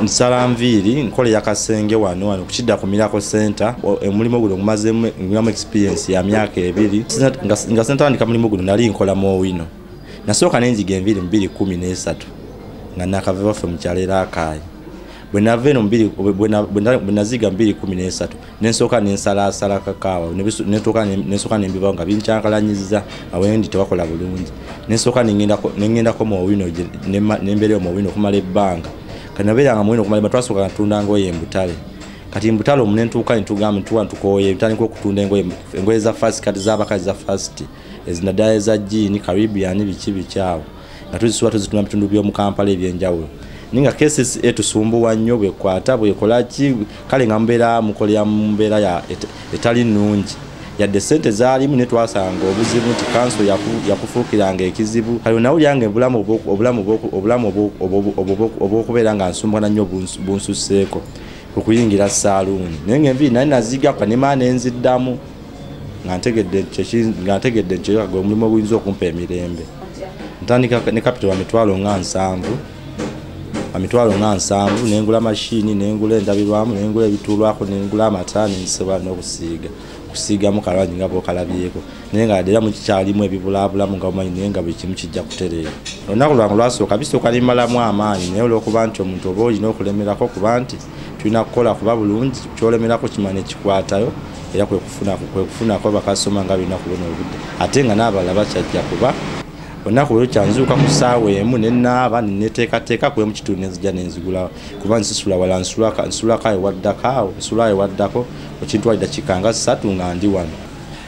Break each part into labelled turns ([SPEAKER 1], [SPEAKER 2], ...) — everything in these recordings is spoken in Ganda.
[SPEAKER 1] Nsala nviiri, nkola ya kasenge wano wano kukidda ku Miracle Center. Omulimu guno gumazeemu experience ya myaka 2. Nga sentandika mulimu guno nali nkola mu Owino. Nasooka ne njiga enviiri mu 2013 nga nakava waffe mu kyalo era Akaayi. Bwe nava eno bwe naziga mu 2013 ne nsooka ne nsalaasala kakaawa, ne nsooka ne mbivawo nga binkyankalanyizza awendi tewakola bulungi. Ne nsooka ne ŋŋendako mu Owino, ne mbeerayo mu Owino okumala ebbanga. Kati nabeeranga mu Owino okumala ebbanga, twasooka nga ttunda ngoye mbutale. Kati mbutale omu ne ntuuka ne tugamba ntuwa ntukooye, ntandika okutunda engoye, engoye za fast, kati z'abakazi za fast, naddala eza jean, Caribbean, biki biki awo, nga tuzisuba tuzitunda mu bitundu by'omu Kampala ebyenjawulo. Naye nga KCCA etusumbuwa nnyo, bwekwata bwekola ki, kale nga mubeera mukolera mu mbeera ya etali nnungi yadde ssente zaalimu, ne twasanga obuzibu nti kanso yakufuukiranga ekizibu. Kale nawulira nga obulamu obw'okubeera nga nsumbwana nnyo bunsusseeko okuyingira saaluuni. Naye nga enviiri nali nazigako nemala nenziddamu nga ntegedde nti gwe omulimu oguyinza okumpa emirembe. Ntandika ne capital wa 700,000, wa 700,000, nengula mashini, nengula endabirwamu, nengula ebituulwako, nengula amata, nensobola n'okusiiga kusiigamu kalwangi nga bw'okalabyeko. Naye nga era mukikyalimu ebibulaabulamu nga bumanyi, naye nga buli kimu kijja kutereera. Olunaku lwange lwasooka bisooka limmalamu amaanyi, naye olw'okuba nti omuntu oba olina okulemerako, kuba nti tulina kukola kuba bulungi, kyolemerako kimala nekikwatayo, era kwe kufunako bakasoma nga birina kubona obudde, ate nga n'abalala bakyajja. Kuba olunaku lwe lukyanzuuka ku ssaawa 1 ne naaba ne neteekateeka kuwe mu kitundu nenzija nenzigulawo, kuba nsisula wala, nsulako ewaddako awo, nsulawo ewaddako, ekintwala eddakiika nga 3 nga ndi wano.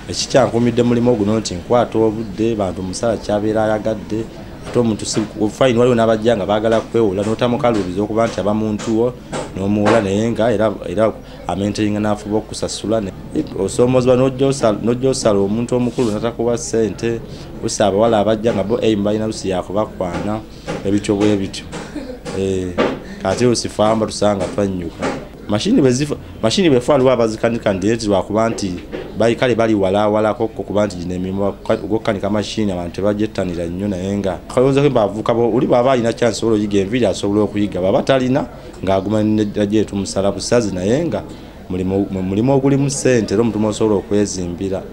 [SPEAKER 1] Ekikyankumidde mulimu guno nti nkwata obudde, bantu omusala kyabeera ayagadde, ate omuntu fine. Waliwo n'abajja nga baagala kwewola n'otamukaluubiza okuba nti aba muntu wo n'omuwola, naye nga era amaintaininga n'afuba okusasula. Osoomozebwa n'ojja osala omuntu omukulu n'atakuwa ssente, lusi abawala abajja nga bo aim balina lusi yakubakwana, ebityo bwe bityo. Kati lusi famba tusanga twannyuka mashini bwe mashini bwefa, waliwo abazikanika nti lwakuba nti kale bali walawalako kuba nti gino emirimu ogw'okukanika mashini abantu tebagyettanira nnyo. Naye nga kalowooza bavuka oli bw'aba alina chance osobola oyiga enviiri, asobola okuyiga, bw'aba talina ng'aguma nejja tumusala busazi, naye nga mulimu ogulimu ssente era omutumu osobola okwezimbira.